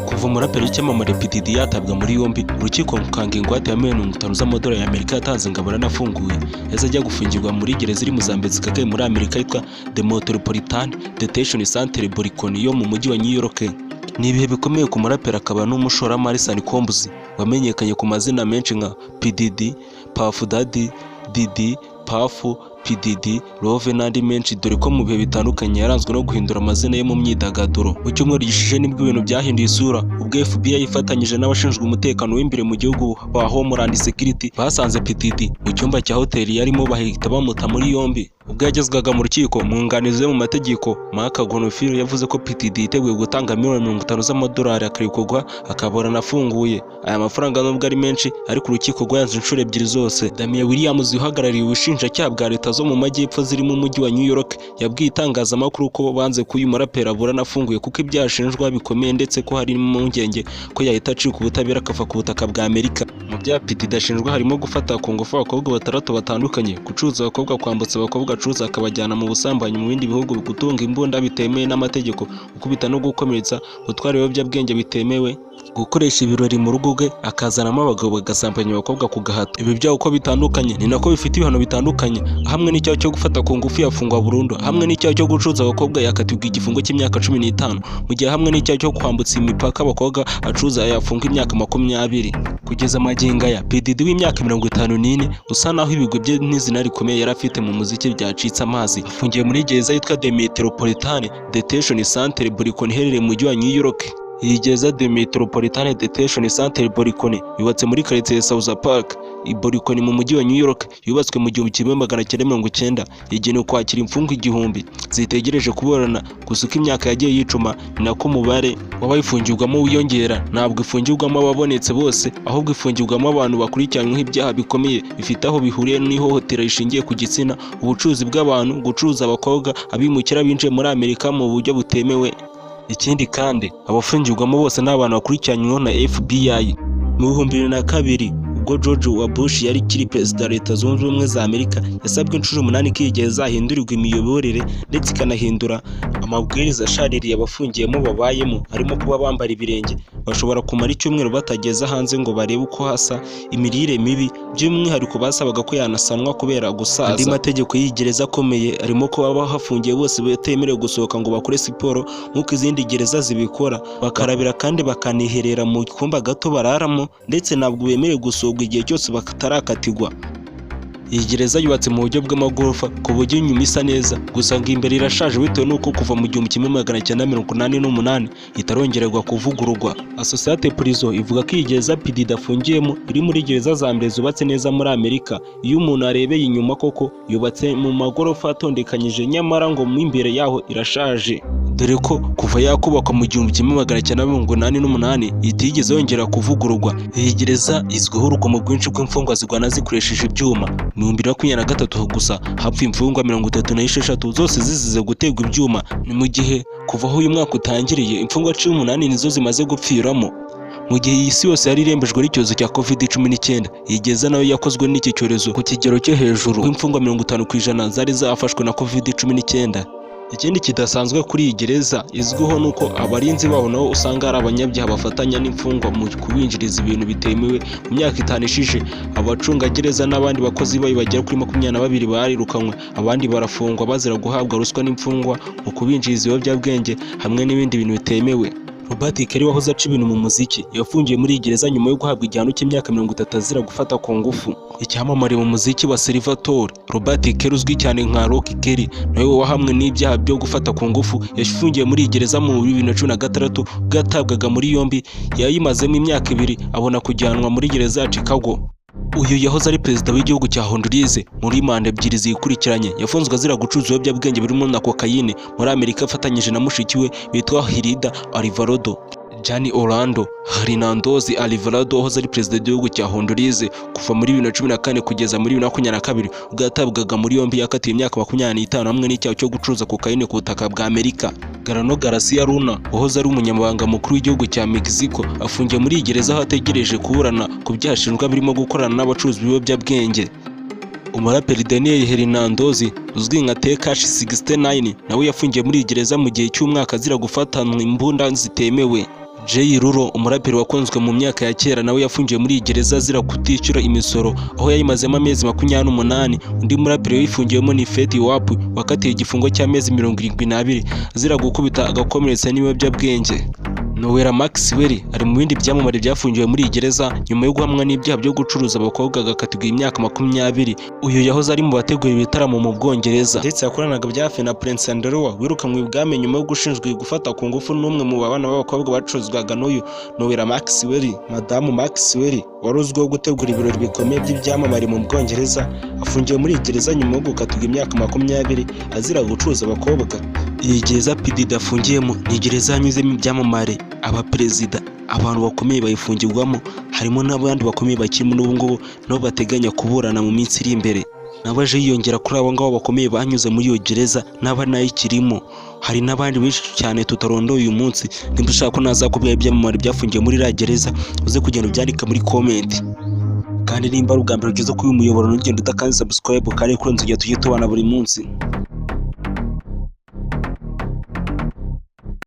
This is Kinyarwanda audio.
Kuva umuraperi w'icyamamare P Diddy yatabwa muri yombi, urukiko rukanga ingwate ya miliyoni 50 z'amadolari y'Amerika yatanze ngo aburane afunguye, yahise ajya gufungirwa muri gereza iri Mozambique Kagame muri Amerika yitwa The Metropolitan Detention Center Brooklyn yo mu mujyi wa New York. Ni ibihe bikomeye ku muraperi akaba n'umushoramari Sean Combs, wamenyekanye ku mazina menshi nka P Diddy, Puff Daddy, Diddy, Puff, P Diddy, Love n'andi menshi, dore ko mu bihe bitandukanye yaranzwe no guhindura amazina ye mu myidagaduro. Mu cyumweru gishize nibwo ibintu byahinduye isura, ubwo FBI ifatanyije n'abashinzwe umutekano w'imbere mu gihugu ba Homeland Security basanze P Diddy mu cyumba cya hoteli yarimo, bahita bamuta muri yombi. Ubwo yagezwaga mu rukiko, umwunganizi we mu mategeko Mark Goldfeld yavuze ko P Diddy yiteguye gutanga miliyoni 50 z'amadolari akarekurwa akaburana afunguye. Aya mafaranga nubwo ari menshi, ariko urukiko rwayanze inshuro ebyiri zose. Damian Williams, uhagarariye ubushinjacyaha bwa leta zo mu majyepfo zirimo umujyi wa New York, yabwiye itangazamakuru ko banze ko uyu muraperi aburana afunguye kuko ibyaha ashinjwa bikomeye, ndetse ko hari impungenge ko yahita acika ubutabera akava ku butaka bwa Amerika. Mu byaha P Diddy ashinjwa harimo gufata ku ngufu abakobwa batandatu batandukanye, gucuruza abakobwa, kwambutsa abakobwa acuruza akabajyana mu busambanyi mu bindi bihugu, gutunga imbunda bitemewe n'amategeko, gukubita no gukomeretsa, gutwara ibiyobyabwenge bitemewe, gukoresha ibirori mu rugo rwe akazanamo abagabo bagasambanya abakobwa ku gahato. Ibi byaha uko bitandukanye ni nako bifite ibihano bitandukanye. Hamwe n'icyaha cyo gufata ku ngufu yafungwa burundu, hamwe n'icyaha cyo gucuruza abakobwa yakatirwa igifungo cy'imyaka 15, mu gihe hamwe n'icyaha cyo kwambutsa imipaka abakobwa acuruza yafungwa imyaka 20. Kugeza magingo aya, P Diddy w'imyaka 54, usa naho ibigwi bye n'izina rikomeye yari afite mu muziki byacitse amazi, afungiye muri gereza yitwa The Metropolitan Detention Center Brooklyn iherereye mu mujyi wa New York. Iyi gereza The Metropolitan Detention Center Brooklyn yubatse muri quartier ya South Park i Brooklyn mu mujyi wa New York, yubatswe mu 1990, igenewe kwakira imfungwa 1000 zitegereje kuburana. Gusa uko imyaka yagiye yicuma ni nako umubare w'abayifungirwamo wiyongera. Ntabwo ifungirwamo ababonetse bose, ahubwo ifungirwamo abantu bakurikiranyweho ibyaha bikomeye bifite aho bihuriye n'ihohotera rishingiye ku gitsina, ubucuruzi bw'abantu, gucuruza abakobwa, abimukira binjiye muri Amerika mu buryo butemewe. Ikindi kandi, abafungirwamo bose ni abantu bakurikiranyweho na FBI. Mu 2002, ubwo George W Bush yari akiri perezida wa Leta Zunze Ubumwe za Amerika, yasabwe inshuro umunani ko iyi gereza yahindurirwa imiyoborere ndetse ikanahindura amabwiriza ashaririye abafungiyemo babayemo, harimo kuba bambara ibirenge, bashobora kumara icyumweru batageze hanze ngo barebe uko hasa, imirire mibi, by'umwihariko basabaga ko yanasanwa kubera gusaza. Andi mategeko y'iyi gereza akomeye arimo kuba abahafungiye bose batemerewe gusohoka ngo bakore siporo nk'uko izindi gereza zibikora, bakarabira kandi bakaniherera mu kumba gato bararamo, ndetse ntabwo bemerewe gusohoka igihe cyose batarakatirwa. Iyi gereza yubatse mu buryo bw'amagorofa ku buryo inyuma isa neza, gusa ngo imbere irashaje bitewe n'uko kuva mu 1988 itarongererwa kuvugururwa. Associated Press ivuga ko iyi gereza P Diddy afungiyemo iri muri gereza za mbere zubatse neza muri Amerika. Iyo umuntu arebeye inyuma koko yubatse mu magorofa atondekanyije, nyamara ngo mo imbere yaho irashaje, dore ko kuva yakubakwa mu 1988 itigeze yongera kuvugururwa. Iyi gereza izwiho urugomo rwinshi rw'imfungwa zirwana zikoresheje ibyuma. Mu 2023 gusa hapfuye imfungwa 36 zose zizize guterwa ibyuma. Ni mu gihe kuva aho uyu mwaka utangiriye imfungwa 18 nizo zimaze gupfiramo. Mu gihe iyi si yose yari irembejwe n'icyorezo cya COVID-19, iyi gereza nayo yakozwe n'iki cyorezo ku kigero cyo hejuru, kuko imfungwa 50% zari zafashwe na COVID-19. Ikindi kidasanzwe kuri iyi gereza izwiho ni uko abarinzi baho nabo usanga ari abanyabyaha bafatanya n'imfungwa mu kubinjiriza ibintu bitemewe. Mu myaka 5 ishize, abacungagereza n'abandi bakozi bayo bagera kuri 22 barirukanwe, abandi barafungwa bazira guhabwa ruswa n'imfungwa mu kubinjiriza ibiyobyabwenge hamwe n'ibindi bintu bitemewe. Robert Kelly, wahoze aca ibintu mu muziki, yafungiwe muri iyi gereza nyuma yo guhabwa igihano cy'imyaka 30 azira gufata ku ngufu. Icyamamare mu muziki wa Salvatore Robert Kelly, uzwi cyane nka R. Kelly, nawe wahamwe n'ibyaha byo gufata ku ngufu, yafungiwe muri iyi gereza mu 2016 ubwo yatabwaga muri yombi. Yayimazemo imyaka 2 abona kujyanwa muri gereza ya Chicago. Uyu yahoze ari perezida w'igihugu cya Honduras muri manda ebyiri zikurikiranye. Yafunzwe azira gucuruza ibiyobyabwenge birimo na kokayine muri Amerika afatanyije na mushiki we witwa Hilda Alvarado. Juan Orlando Hernandez Alvarado wahoze ari perezida w'igihugu cya Honduras kuva muri 2014 kugeza muri 2022, ubwo yatabwaga muri yombi yakatiwe imyaka 25 hamwe n'icyaha cyo gucuruza kokayine ku butaka bwa Amerika. Genaro Garcia Luna, wahoze ari umunyamabanga mukuru w'igihugu cya Mexico, afungiye muri iyi gereza aho ategereje kuburana ku byaha ashinjwa birimo gukorana n'abacuruzi b'ibiyobyabwenge. Umuraperi Daniel Hernandez, uzwi nka Tekashi 69, nawe yafungiye muri iyi gereza mu gihe cy'umwaka azira gufatanwa imbunda zitemewe. Jay Ruro, umuraperi wakunzwe mu myaka ya kera, nawe yafungiwe muri iyi gereza azira kutishyura imisoro, aho yayimazemo amezi 28. Undi muraperi wayifungiwemo ni Fetty Wap, wakatiwe igifungo cy'amezi 72 azira gukubita agakomeretsa n'ibiyobyabwenge. Noella Maxwell ari mu bindi byamamare byafungiwe muri iyi gereza nyuma yo guhamwa n'ibyaha byo gucuruza abakobwa, agakatirwa imyaka 20. Uyu yahoze ari mu bategura ibitaramo mu Bwongereza, ndetse yakoranaga bya hafi na Prince Andrew wirukanwe ibwami nyuma yo gushinjwa gufata ku ngufu n'umwe mu bana b'abakobwa bacuruzwaga n'uyu Noella Maxwell. Madamu Maxwell wari uzwiho gutegura ibirori bikomeye by'ibyamamare mu Bwongereza afungiwe muri iyi gereza nyuma yo gukatirwa imyaka 20 azira gucuruza abakobwa. Iyi gereza P Diddy afungiyemo ni gereza yanyuzemo ibyamamare, abaperezida, abantu bakomeye bayifungirwamo, harimo n'abandi bakomeye bakirimo n'ubu ngubu nabo bateganya kuburana mu minsi iri imbere. Nawe aje yiyongera kuri abo ngabo bakomeye banyuze muri iyo gereza n'abanayikirimo. Hari n'abandi benshi cyane tutarondoye uyu munsi. Nimba ushaka ko nazakubwira ibyamamare byafungiwe muri iriya gereza, uze kugenda ubyandika muri comment. Kandi nimba ari ubwa mbere ugeze kuri uyu muyoboro, ntugende udakanze subscribe kandi kuri nzogera tujye tubana buri munsi.